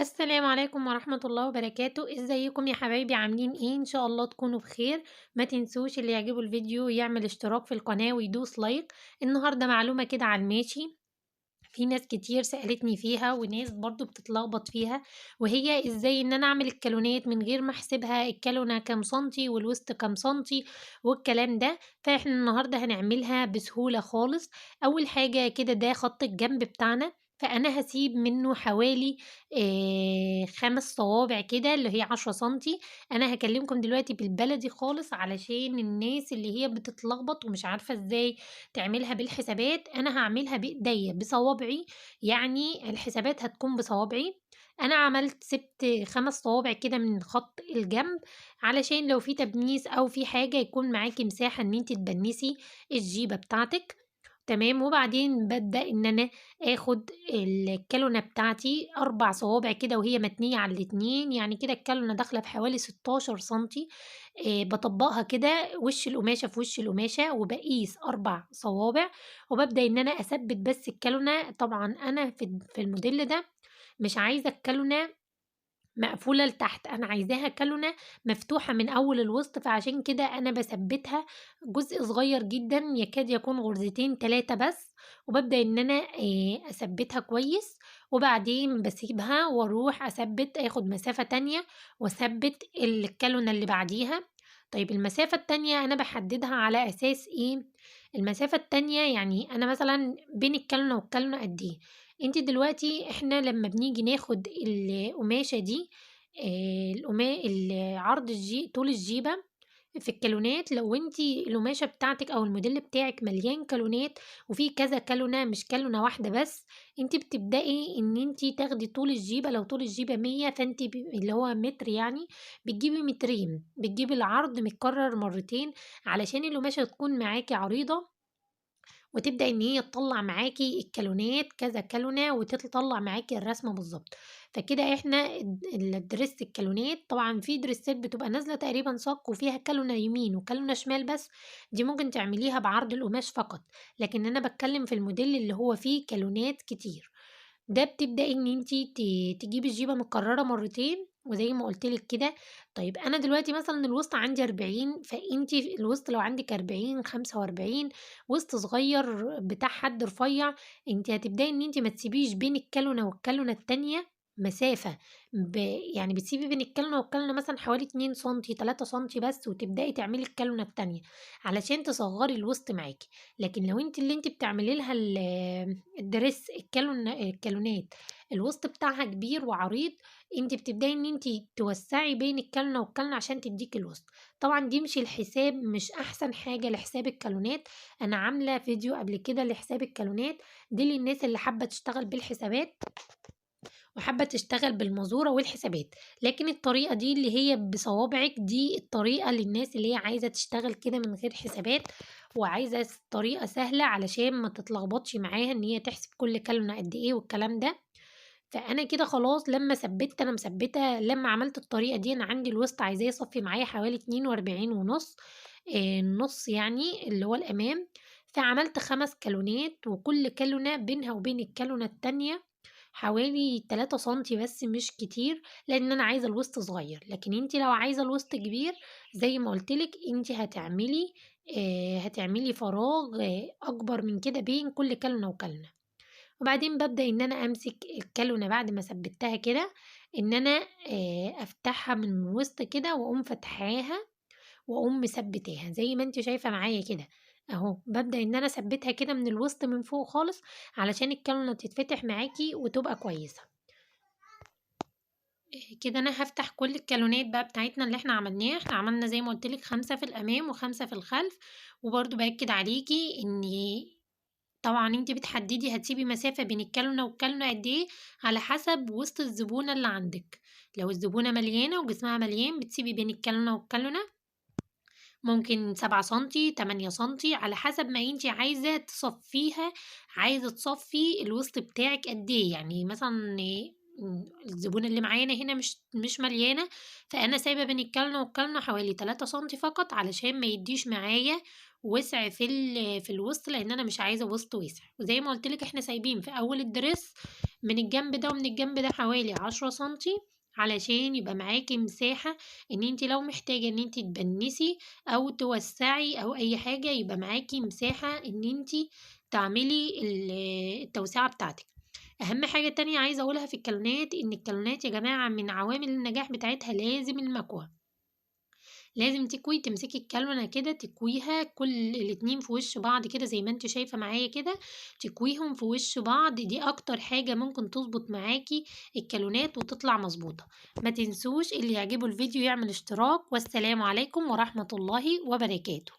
السلام عليكم ورحمة الله وبركاته. ازيكم يا حبايبي؟ عاملين ايه؟ ان شاء الله تكونوا بخير. ما تنسوش اللي يعجبه الفيديو يعمل اشتراك في القناة ويدوس like. النهاردة معلومة كده على الماشي، في ناس كتير سألتني فيها وناس برضو بتتلخبط فيها، وهي ازاي ان انا اعمل الكالونات من غير ما احسبها الكالونة كام سنتي والوسط كام سنتي والكلام ده. فاحنا النهاردة هنعملها بسهولة خالص. اول حاجة كده ده خط الجنب بتاعنا، فأنا هسيب منه حوالي 5 صوابع كده اللي هي 10 سنتي. أنا هكلمكم دلوقتي بالبلدي خالص علشان الناس اللي هي بتتلخبط ومش عارفة ازاي تعملها بالحسابات. أنا هعملها بإيديا بصوابعي، يعني الحسابات هتكون بصوابعي. أنا سبت 5 صوابع كده من خط الجنب علشان لو في تبنيس أو في حاجة يكون معاكي مساحة إن انتي تبنسي الجيبة بتاعتك. تمام. وبعدين ببدأ إن أنا آخد الكالونة بتاعتي 4 صوابع كده وهي متنية على الاتنين، يعني كده الكالونة داخلة في حوالي 16 سنتي. بطبقها كده وش القماشة في وش القماشة وبقيس 4 صوابع، وببدأ إن أنا أثبت بس الكالونة. طبعا أنا في الموديل ده مش عايزة الكالونة مقفولة لتحت، أنا عايزاها كالونة مفتوحة من أول الوسط، فعشان كده أنا بثبتها جزء صغير جدا يكاد يكون غرزتين 3 بس، وببدأ إن أنا أثبتها كويس. وبعدين بسيبها وأروح أثبت، آخد مسافة تانية وأثبت الكالونة اللي بعديها. طيب المسافة التانية أنا بحددها على أساس إيه؟ المسافة التانية يعني أنا مثلا بين الكالونة والكالونة قد إيه؟ انت دلوقتي احنا لما بنيجي ناخد القماشة دي، عرض طول الجيبة في الكالونات، لو انت القماشة بتاعتك او الموديل بتاعك مليان كالونات وفي كذا كالونة مش كالونة واحدة بس، انت بتبدأي ان انت تاخدي طول الجيبة. لو طول الجيبة 100 فانت اللي هو متر، يعني بتجيبي مترين، بتجيبي العرض متكرر مرتين علشان القماشة تكون معاكي عريضة، وتبدأ إن هي تطلع معاكي الكالونات كذا كالونة وتطلع معاكي الرسمة بالظبط. فكده إحنا الدرس الكالونات، طبعا في دريسات بتبقى نازلة تقريبا صك وفيها كالونة يمين وكالونة شمال بس، دي ممكن تعمليها بعرض القماش فقط، لكن أنا بتكلم في الموديل اللي هو فيه كالونات كتير. ده بتبدأي إن انتي تجيبي الجيبة متكررة مرتين وزي ما قلتلك كده. طيب أنا دلوقتي مثلا الوسط عندي 40، فانتي الوسط لو عندك 40 45 وسط صغير بتاع حد رفيع، انتي هتبدأي إن انتي ما تسيبيش بين الكالونة والكالونة التانية مسافة، يعني بتسيبي بين الكالونة والكالونة مثلا حوالي 2 سنتي 3 سنتي بس، وتبدأي تعملي الكالونة التانية علشان تصغري الوسط معاكي. لكن لو انتي اللي انتي بتعملي لها الدرس الكالونات الوسط بتاعها كبير وعريض، انتي بتبدأي ان انتي توسعي بين الكالونة والكالونة عشان تديكي الوسط. طبعا دي مش الحساب، مش احسن حاجة لحساب الكالونات، انا عاملة فيديو قبل كده لحساب الكالونات دي للناس اللي حابة تشتغل بالحسابات وحابة تشتغل بالمزورة والحسابات، لكن الطريقة دي اللي هي بصوابعك دي الطريقة للناس اللي هي عايزة تشتغل كده من غير حسابات وعايزة طريقة سهلة علشان ما تتلخبطش معاها ان هي تحسب كل كالونة قد ايه والكلام ده. فانا كده خلاص لما ثبت، انا مثبته لما عملت الطريقه دي، انا عندي الوسط عايزاه يصفي معايا حوالي اتنين واربعين ونص، النص يعني اللي هو الامام. فعملت 5 كالونات وكل كالونه بينها وبين الكالونه التانية حوالي 3 سنتي بس، مش كتير لان انا عايزه الوسط صغير. لكن انتي لو عايزه الوسط كبير زي ما قلتلك انتي هتعملي فراغ، اكبر من كده بين كل كالونه وكالونه. وبعدين ببدأ ان انا امسك الكالونة بعد ما ثبتها كده، ان انا، افتحها من الوسط كده واقوم فتحاها واقوم مثبتاها زي ما انت شايفة معايا كده اهو. ببدأ ان انا اثبتها كده من الوسط من فوق خالص علشان الكالونة تتفتح معاكي وتبقى كويسة. كده انا هفتح كل الكالونات بقى بتاعتنا اللي احنا عملناها. احنا عملنا زي ما قلت لك 5 في الامام و5 في الخلف. وبرده باكد عليكي ان طبعا انت بتحددي هتسيبي مسافة بين الكالونة والكالونة قد ايه على حسب وسط الزبونة اللي عندك. لو الزبونة مليانة وجسمها مليان بتسيبي بين الكالونة والكالونة ممكن 7 سنتي 8 سنتي على حسب ما انت عايزة تصفيها، عايزة تصفي الوسط بتاعك قد ايه. يعني مثلا الزبونة اللي معانا هنا مش مليانة، فأنا سايبة بين الكالونة والكالونة حوالي 3 سنتي فقط علشان ما يديش معايا وسع في الوسط، لأن أنا مش عايزة وسط واسع. وزي ما قلت لك إحنا سايبين في أول ال dress من الجنب ده ومن الجنب ده حوالي 10 سنتي علشان يبقى معاكي مساحة إن انتي لو محتاجة إن انتي تبنسي أو توسعي أو أي حاجة يبقى معاكي مساحة إن انتي تعملي التوسعة بتاعتك. أهم حاجة تانية عايزة أقولها في الكالونات، إن الكالونات يا جماعة من عوامل النجاح بتاعتها لازم المكوى، لازم تكوي، تمسكي الكالونة كده تكويها كل الاتنين في وش بعض كده زي ما انت شايفة معايا كده، تكويهم في وش بعض. دي أكتر حاجة ممكن تظبط معاكي الكالونات وتطلع مظبوطة. ما تنسوش اللي يعجبه الفيديو يعمل اشتراك، والسلام عليكم ورحمة الله وبركاته.